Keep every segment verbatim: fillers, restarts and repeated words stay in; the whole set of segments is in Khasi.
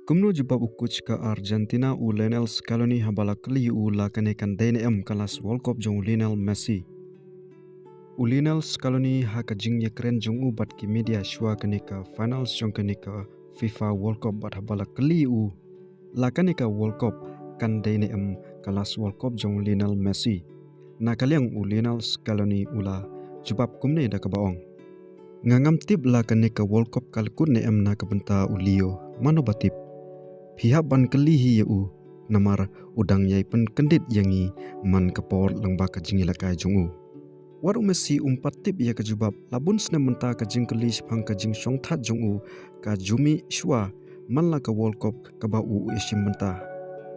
Kumno jubab u coach ka Argentina u Lionel Scaloni haba la kylli ïa u la kane kan dei ne em ka last World Cup jong u Lionel Messi. U Lionel Scaloni ha ka jingïakren jong u bad ki media shuwa kane ka finals jong kane ka FIFA World Cup bad haba la kylli ïa u la kane ka World Cup kan dei ne em ka last World Cup jong u Lionel Messi. Na ka liang u Lionel Scaloni u la jubab kumne da kaba ong. Nga ngam tip la kane ka World Cup ka la kut ne em na ka bynta u Leo, mano ba tip. Phi hap ban kylli hi ïa u, namar u dang ïai pynkyndit ïa ngi man ka por lyngba ka jingïalehkai jong u. Wat u Messi um pat tip ïa ka jubab, la bun snem mynta ka jingkylli shaphang ka jingshongthait jong u ka ju mih shuwa man la ka World Cup kaba u u ïashim bynta.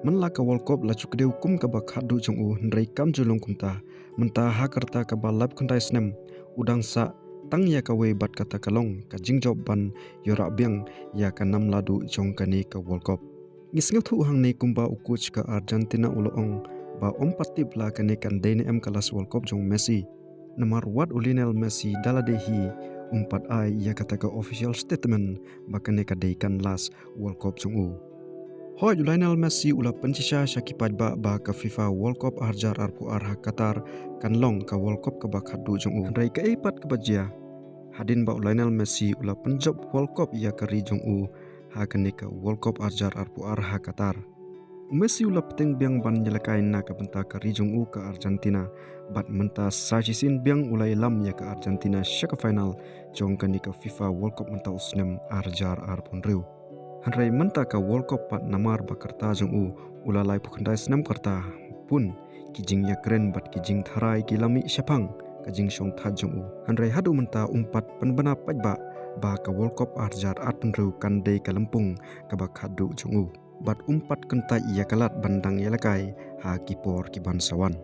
Man la ka World Cup la ju kdew kum kaba khatduh jong u, hynrei kam ju long kumta. Mynta ha ka rta kaba laiphew khyndai snem u dang sah tang ïa kawei bad kata ka long ka jingjop ban ïoh rah biang ïa ka nam laduh jong kane ka World Cup. Ngi sngewthuh hangne kumba u coach ka Argentina u la ong ba um pat tip la kane kan dei ne em ka last World Cup jong u Messi. Namar wat u Lionel Messi da lade hi um pat ai ïa kata ka official statement ba kane ka dei kan last World Cup jong u. Hooid, u Lionel Messi u la pynshisha sha ki paidbah ba ka FIFA World Cup arhajar arphew ar ha Qatar kan long ka World Cup kaba khatduh jong u. Hynrei kaei pat kaba jia? Hadien ba u Lionel Messi u la pynjop World Cup ïa ka ri jong u ha kane ka World Cup arhajar arphew ar ha Qatar, u Messi u la bteng biang ban ïalehkai na ka bynta ka ri jong u ka Argentina. Bad mynta sa shisien biang u la ïalam ïa ka Argentina sha ka final jong kane ka FIFA World Cup mynta u snem arhajar arphew hynriew. Hynrei mynta ka World Cup pat namar ba ka rta jong u u la laiphew khyndai snem ka rta, bun ki jingïakren bad ki jingtharai ki la mih shaphang ka jingshongthait jong u. Hynrei haduh mynta um pat pynbna paidbah ba ka World Cup arhajar arphew hynriew kan dei ka lympung kaba khatduh jong u. Bad um pat kyntait ïa ka lad ban dang ïalehkai ha ki por ki ban sa wan.